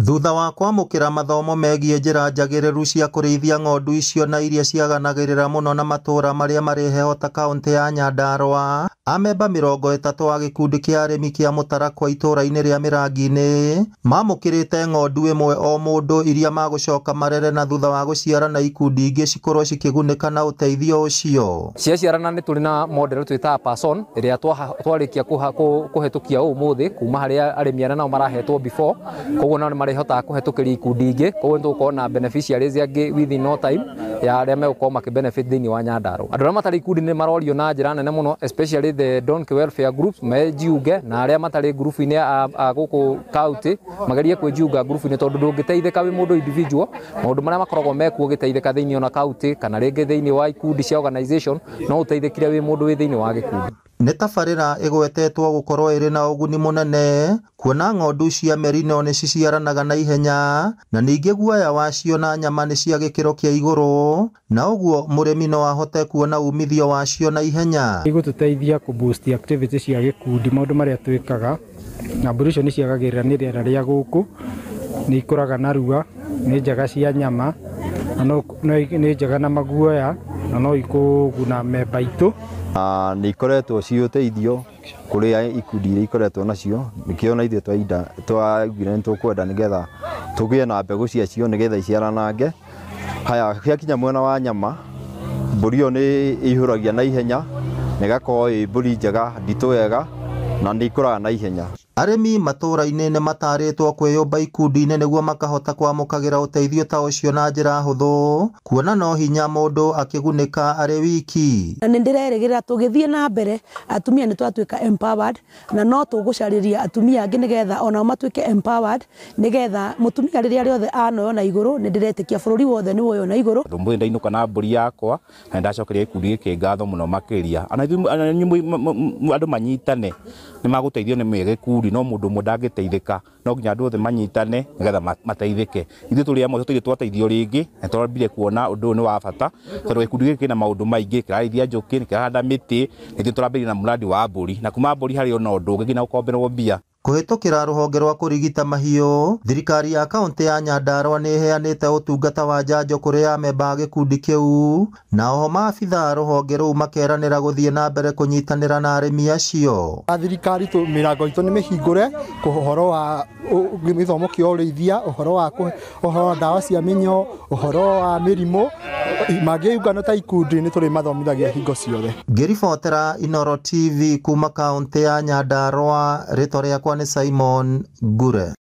Thutha wa kwamũkĩra mathomo megiĩ njĩra njagĩrĩru cia kũrĩithia ng'ondu icio na iria ciaganagĩrĩra mũno na matũũra marĩa marĩ heho ta kaũntĩ ya Nyandarũa, amemba 30 a gĩkundi kĩa arĩmi kĩa Mũtarakwa itũũra-inĩ rĩa Mĩrangi-inĩ mamũkĩrĩte ng'ondu ĩmwe o mũndũ iria magũcoka marere na thutha wa gũciara na ikundi ingĩ cikorwo cikĩgunĩka na ũteithio ũcio. Ciaciarana nĩ tũrĩ na model twĩtaga person ĩrĩa twarĩkia kũhetũkia ũmũthĩ kuma harĩa arĩmi arĩa nao marahetwo before, koguo nao nĩ marĩhotaga kũhetũkĩria ikundi ingĩ, koguo nĩ tũgũkorwo na beneficiaries angĩ within no time ya arĩa megũkorwo makĩ benefit thĩinĩ wa Nyandarũa. Andũ arĩa matarĩ ikundi nĩ marorio na njĩra nene mũno, especially the Donkey Welfare Group mejiunge, na arĩa matarĩ ngurubu-inĩ a gũkũ county magerie kwĩjiunga ngurubu-inĩ, tondũ ndũngĩteithĩka wĩ mũndũ individual. Maũndũ marĩa makoragwo mekuo ũgĩteithĩka thĩinĩ ona county kana rĩngĩ thĩinĩ wa ikundi cia organization, no ũteithĩkire wĩ mũndũ wĩ thĩinĩ wa gĩkundi. Nĩ tabarĩra ĩgwetetwo gũkorwo ĩrĩ na ũguni mũnene kuona ng'ondu cia merino nĩ ciciaranaga na ihenya na ningĩ guoya wacio na nyama nĩ cia gĩkĩro kĩa igũrũ, na ũguo mũrĩmi no ahote kuona umithio wacio na ihenya. Igũtũteithia kũ boost activity cia gĩkundi, maũndũ marĩa twĩkaga, na mbũri icio nĩ ciagagĩrĩra nĩ rĩera rĩa gũkũ, nĩ ikũraga narua, nĩ njega cia nyama, na nĩ njega na maguoya, na no ikũguna memba itũ. Nĩ ikoretwo ci ũteithio kũrĩ ikundi iria ikoretwo nacio, nĩkĩo na ithuĩ twaugire nĩ tũkwenda nĩgetha tũgĩe na mbegũ ciacio nĩgetha iciaranange. Haya, ciakinya mwena wa nyama, mbũri ĩyo nĩ ĩihũragia na ihenya, na ĩgakorwo ĩ mbũri njega, nditũ wega, na nĩ ikũraga na ihenya. Arĩmi matũũra-inĩ nĩ matarĩtwo kwĩyũmba ikundi-inĩ nĩguo makahota kwamũkagĩra ũteithio ta ũcio na njĩra hũthũ, kuona no hinya mũndũ akĩgunĩka arĩ wiki. Na nĩ ndĩrerĩgĩrĩra tũgĩthiĩ na mbere atumia nĩ twatuĩka empowered, na no tũgũcarĩria atumia angĩ nĩgetha onao matuĩke empowered, nĩgetha mũtumia rĩrĩa rĩothe anoyo na igũrũ, nĩ ndĩretĩkia bũrũri wothe nĩ woyo na igũrũ. Ũmũthĩ ndainũka na mbũri yakwa na ndacokeria gĩkundi gĩkĩ ngatho mũno makĩria. Ona ithuĩ andũ manyitane nĩ magũteithio nĩ gĩkundi, no mũndũ ũmwe ndangĩteithĩka, no nginya andũ othe manyitane nĩgetha mateithĩke. Ithuĩ tũrĩ amwe tũtirĩ twateithio rĩngĩ, na twambire kuona ũndũ ũyũ nĩ wa bata tondũ gĩkundi gĩkĩ kĩna maũndũ maingĩ, kĩrarĩithia njũkĩ, nĩ kĩrahanda mĩtĩ, na ithuĩ tũrambĩrĩria na mũrandi wa mbũri, na kuma mbũri harĩ ona ũndũ ũngĩ nginya gũkomberwo mbia. Kũhĩtũkĩra rũhonge rwa kũrigita mahiũ, thirikari ya kaũntĩ ya Nyandarũa nĩ ĩheanĩte ũtungata wa njanjo kũrĩ amemba a gĩkundi kĩu, na oho maabitha a rũhonge rũu makeranĩra gũthiĩ na mbere kũnyitanĩra na arĩmi acio. Thirikari mĩrango itũ nĩ mĩhingũre ũhoro wa gĩthomo kĩa ũrĩithia, ũhoro wa ndawa cia mĩnyoo, ũhoro wa mĩrimũ, mangĩungana ta ikundi nĩ tũrĩmathomithagia hingo ciothe. Ngĩribotera Inooro TV kuma kaũntĩ ya Nyandarũa, rĩtwa rĩakwa nĩ Simon Ngure.